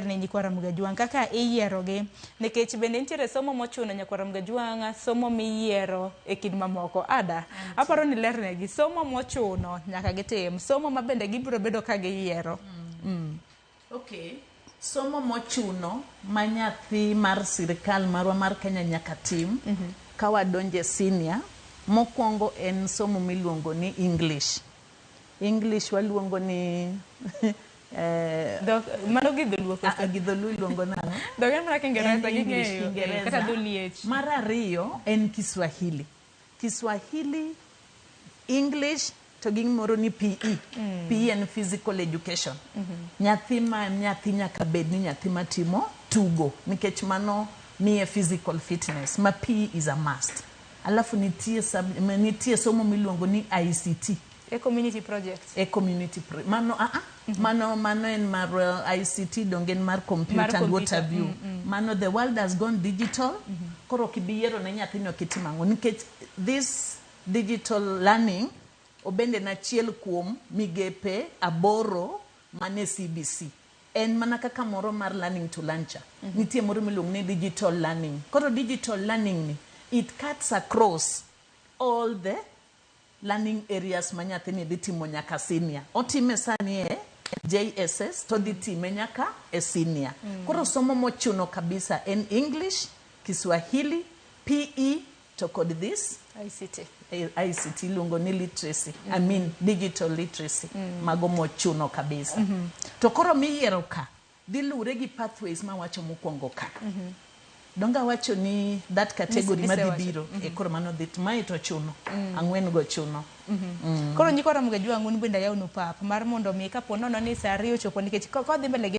ne nyikwa Ramogi Ajwang' kaka iyierogi nikech bende nitiere somo mochuno nyakwar Ramogi Ajwang' somo miyiero e kind mamoko. Ada, aparo ni lernegi somo mochuno nyaka gitim, somo ma bende gibiro bedo ka giyiero. Okay. Somo mochuno ma nyathi mar sirikal marwa mar Kenya nyaka tim ka wadonje senior, mokwongo en somo miluongo ni English. English waluongo ni Dhok, mano gi dholuo koso? Gi dholuo iluongo nang'o? Dhok en mana Kiingereza En English, ging'eyo, Kiingereza. kata dholiech. Mar ariyo en Kiswahili. Kiswahili, English to gi gimoro ni PE. PE en physical education. Nyathi ma nyathi nyaka bed ni nyathi matimo tugo nikech mano miye physical fitness ma PE is a must. Alafu nitie sub, nitie somo miluongo ni ICT. E community project. E community pro, mano mano en mar ICT donge en mar computer Mar and what computer, have you. Mano the world has gone digital. Koro ok ibi yiero ne nyathini ok itim ang'o nikech this digital learning obende en achiel kuom migepe 8 mane CBC. En mana kaka moro mar learning to learn cha. Nitie moro miluongo ni digital learning. Koro digital learning ni it cuts across all the learning areas ma nyathini dhi timo nyaka senior. Otime sani e JSS to dhi time nyaka e senior. Koro somo mochuno kabisa en English, Kiswahili, PE to kod this ICT. ICT iluongo ni literacy. I mean digital literacy. Mago mochuno kabisa. To koro miyiero ka dhi lure gi pathways mawacho mokwongo ka. Donga wacho ni that category madhi Misewacho. biro e koro mano dhi mae to chuno. 4 go chuno. Koro nyikwa Ramogi Ajwang' un bende ayawnu pap mar mondo mi kapo nono ni saa 2 ochopo nikech kodhi mbele gi